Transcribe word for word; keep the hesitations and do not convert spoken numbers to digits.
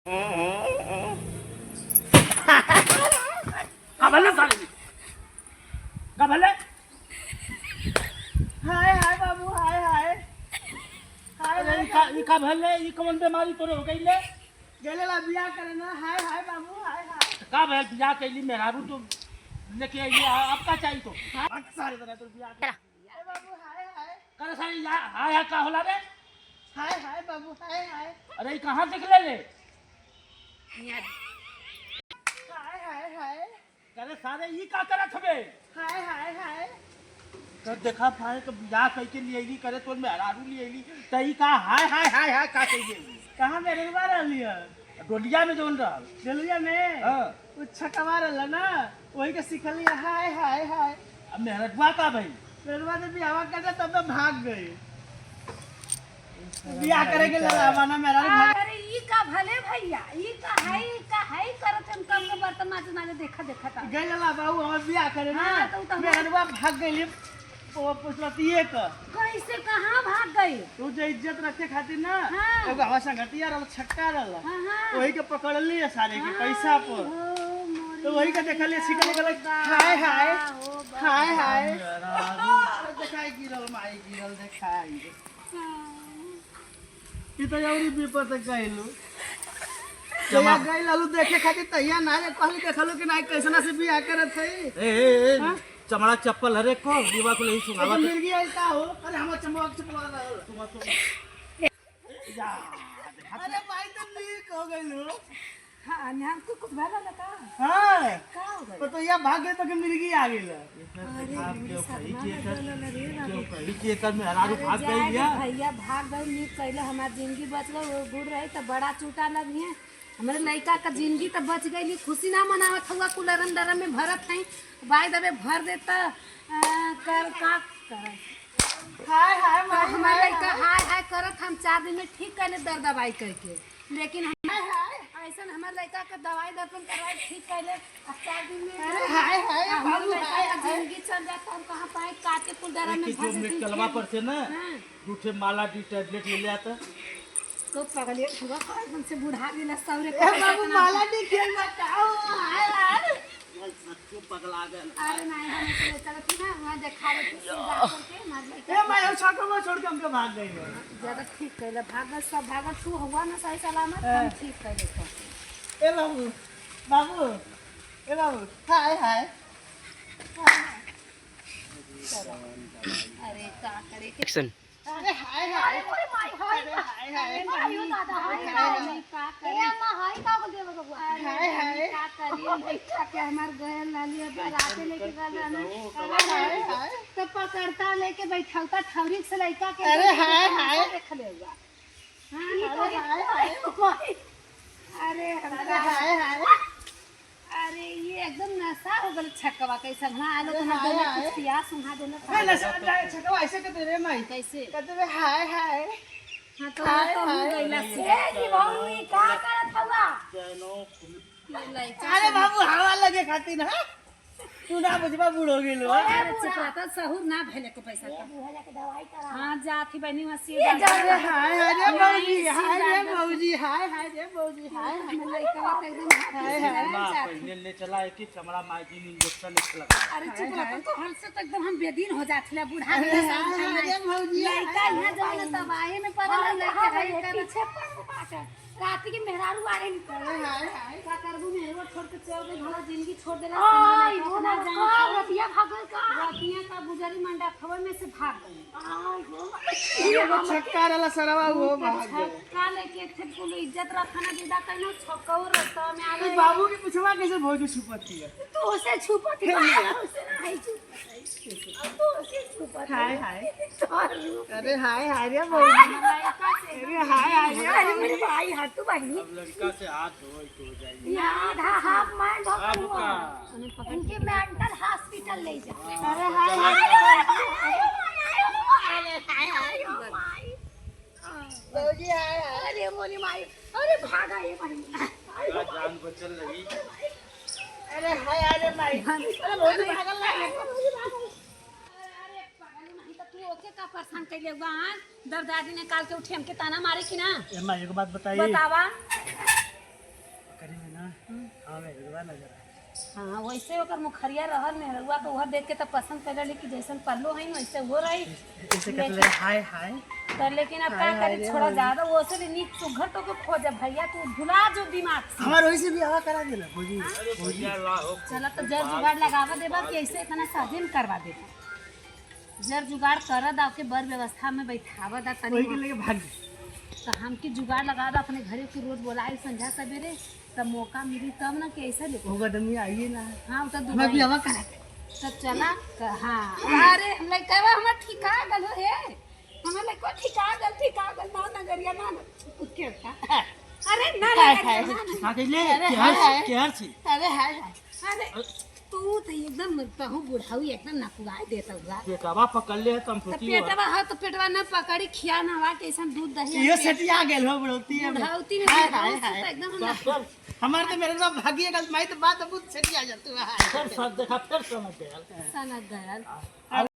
का भले सारे? का भले? हाय, हाय बाबू, हाय, हाय। हाय, अरे, हाय ई का, बाबू। ई का भले? ई कौन बीमारी तोरे हो गई ले? गेले ला बियाह करे ना। हाय, हाय बाबू, हाय, हाय। का भले बियाह कैली मेहरारू तो लेके आई है, अब का चाहिए तो? हट सारे बना तो बियाह कर। ए बाबू, हाय, हाय। करे सारे या, हाय, हाय का होला रे? हाय, हाय बाबू, हाय, हाय। अरे, ई कहाँ से निकले ले? हाय, हाय, हाय। करे सारे, ई का करत हबे? हाय, हाय, हाय। तो देखा भाई, तो बियाह कइके ले अइली, करे तोर मेहरारू ले अइली, त ई का हाय, हाय, हाय, हाय का कइके अइली? कहाँ मेहररुआ रहली है? डोलिया में जौन रहल। डोलिया में? हाँ। उ छकवा रहल ना, वही के सिखली, हाय, हाय, हाय। अब मेहररुआ का भई? मेहररुआ जब बियाह करे तब तो भाग गई। बियाह करे के लड़ावा ना मेहरारू भाग। अरे ई का भले भैया, ई का है, ई का है करत हम कब के बर्तन माजे माजे देखा देखा था। गई लला बाबू हमर बियाह करे ना। हाँ, तो उ तो हमर मेहररुआ भाग गई। वो पुछलत ये क। कैसे, कहाँ भाग गई? तू जो इज्जत रखे खातिर ना, हाँ। एगो हमार संगतिया रहल, छक्का रहल। हाँ, हाँ। वही के पकड़ लिए सारे के हाँ, पैसा पर। हो मोरी तो वही के देखल, मैया, सिखल, कहल, हो बा, हाय, हाय, हो बा। हाय, हाय। मेहरारू। अरे देखाई गिरल, माई गिरल, देखाई। हाँ। ई तो अउरी विपत कहलू। जमा। तैया गई लालू देखे खातिर, तैया ना रे, कहली देखलू कि ना, कैसना से बियाह करत है। ए, ए, ए, हाँ? चमड़ा चप्पल हरे को, दीवा को नहीं सुनावा तो तो। मिर्गी आई का हो? अरे, हमार चमड़ा चप्पल वाला हो। तुम तो। या, अरे, भाई, तो नीक हो गइल हो। हाँ, नाम को कुछ भला ना का? हाँ। का हो गइल? तो, तो या भाग गए तो के मिर्गी आ गइल। अरे, हमरे साथ ना लगा ला रे बाबू। क्यों कही कि एकर मेहरारू अरे, भाग जाए गई दे है? भैया, भाग गई, नीक कइले, हमार जिंदगी बच गई, वो गुड़ रही तो बड़ा चूटा लगी है। हमरे लइका का जिंदगी त बच गइल, खुशी ना मनावत हुआ, कुल अरम डरम में भरत हैं, बाय दबे भर देता, आ, कर का कर। हाय, हाय, तो माई, हमार हाय, लइका हाय। हाय हाय करत, हम चार दिन में ठीक कइले दर दवाई कइके, लेकिन हम हाय, हाय। ऐसन हमार लइका का दवाई दर्पण करवाई ठीक कइले, अब चार दिन में अरे, हाय, हाय, हमार बाबू, लइका हाय, का हाय। जिंदगी चल जाता, हम कहाँ पाए काटे कुल डरम में एक भर जो देती मेटलवा हैं। पर से ना, हाँ। दू ठे माला डी टैबलेट ले ले आता। तो पगले हुआ, कौन से बुढ़ा गेला, सौरे ए बाबू, माला नहीं खेल बा, का हो? हाय, हाय। भाई, सच्चो पगला गए। अरे नहीं, हम तो चलत ही ना, वहाँ देखा रहे थे, जा करके, मार ले। ए माई, हम छोड़ के, हम छोड़ के हमके भाग गई है। ज्यादा ठीक कहले, भागल सब भागल, तू हुआ ना सही सलामत, ए। हम ठीक कहले तो। ए बाबू, बाबू, ए बाबू, हाय, हाय। अरे का करे के एक्शन। अरे हाय, हाय। अरे मोरे माई, हाय, अरे हाय, हाय। अरे माई, दादा, हाय, अरे हाय। हाय। का करे? ए अम्मा, हाय का बोल दे बबुआ? अरे हाय, हाय। का करी? बैठा के हमार गयल लाली अब राते लेके गल रहना। अरे हाय, हाय। तो पकड़ता लेके बैठौता ठौरी से लइका के अरे हाय, हाय। देख ले हुआ। हाँ, अरे हाय, हाय। अरे, अरे, हाय, हाय। अरे, ये एकदम नशा हो गल छकवा, कैसे हुआ? आलो अरे, तो ना हाय, देना, हाय। कुछ पिया सुना देना, ए, नशा, नशा, छकवा ऐसे कहते रे माई। कैसे? कहते रे, हाय, हाय। हाँ, तो हाय, तो हम हाय। गइला से। ए, जी भौजी, का करत हवा? ये लइका अरे सब बाबू, हवा लगे खातिर ना। तू ना बुझबा, बूढ़ हो गेलो। अरे चुप रह, तो सहूर ना भइले को पैसा का। बुढ़ा जाके दवाई करा। हाँ, जात ही बहनी वहाँ से ये जा जा रहे। हाय, हाय रे भौजी, हाय रे भौजी, हाय, हाय रे भौजी, हाय, हाय। हमर लइका तो एकदम हाथ हाय, से हाय। चला ना, जात। पहले ले चला एक ही चमड़ा माइग्रेन इंजेक्शन एक लगा। अरे चुप रह, तो हंस से तो एकदम हम बेदीन हो जात ले, बुढ़ा अरे गेला हाँ, सब हाँ, अरे भौजी, लइका हाँ, यहाँ हाँ, जब ले हाँ। तबाही में पड़ल है, हाँ, लइका हाँ, है, हाँ, पीछे पड़ बाटे। रात के मेहरारू आ गई। अरे हाय, हाय। का करबू, मेहरवा छोड़ के चल गई, भला जिंदगी छोड़ देला, आई, समझ में वो ना ना जाए का, तो। रतिया भागल का? रतिया का बुजरी मंडा खबर में से भाग गई। आई, वो ये वो छक्का रहला सरवा, वो उनका भाग गए। छक्का लेके थे कुल इज्जत रखना दीदा कहना, छक्का वो रस्ता में आ ए, गई। बाबू के पूछवा कैसे भौजी छुपत थी? तू उसे छुपत थी, हे, बाबा, उसे ना है छुपत। हाय, हाय। अरे, हाय, हाय रे भौजी। अरे, हाय, हाय रे अरे, भौजी। मेरे भाई, हट तू बहनी। अब लड़का से हाथ धोए के हो जाएगी। ये आधा हाफ मार दो अब तुम। का? इनके मेंटल हॉस्पिटल ले जा। अरे, हाय, हाय। अरे, हाय, हाय। भौजी, हाय, हाय। अरे, मोरी माई। अरे, भागा ये बहनी। का जान बचल रही। अरे, हाय, अरे, माई। अरे, भौजी, भागल ना। अरे, अरे, पागल नहीं तो तू ओके का परेशान कैले हुआ, हाँ? दरदादी ने काल के उठे हमके ताना मारे कि ना? ए माई, एगो बात बताई। बतावा। हाँ, वैसे ओकर मुखरिया रहल मेहरुआ के, उहा देख के त पसंद कर लेली कि जैसन पल्लो है वैसे हो रही। ऐसे कहत ले, हाय, हाय। तो लेकिन अब हाय, का हाय करी, रे, थोड़ा हाय। ज्यादा वो से भी नीक सुघर तो के खोजब भैया, तू भुला जो दिमाग से। हमार वैसे भी हवा करा देला, भौजी। हाँ? भौजी। चला तो जर जुगाड़ लगावा देबा कि ऐसे इतना शादी में करवा देबा। जर जुगाड़ कर दा के बर व्यवस्था में बैठावा दा तनी वही के लेके भाग गई। तो हमके जुगाड़ लगा दा अपने घरे के रोज बोलाई संझा सवेरे, तब मौका मिली तब ना कैसे ले। होगा दमी आइए ना। हाँ, तो हम अभी दुबई। हवा करा। तो चला, तो हाँ। अरे, लइकवा हमार ठिका गल हो हे। हमार लइकवा ठिका गल, ठिका गल, ना नगरिया, ना, ना, कुछ के का। अरे, ना हाय, नगरिया, हाय, ना, ना। का कइले? अरे, केहर हाय, छी, हाय। केहर छी? अरे, हाय, हाय। अरे, तू तो एकदम कहूँ बुढ़ाऊ एकदम नकुआई देत हुआ। पेटवा पकड़ ले, हम तो सोची पेटवा हो तो पेटवा न पकड़ी, खिया न हवा, कैसन दूध दही ये हमके सेटिया गेल हो बुढ़ौती है। बुढ़ौती में हाय, बुढ़ाऊ हाय, से हाय। तो एकदम हम सब, सब। हमार तो मेरे साथ भागिए गल, मैं तो बात बहुत सेटिया जाती है। फिर सब देखा, फिर समझ गया। सनक गयल।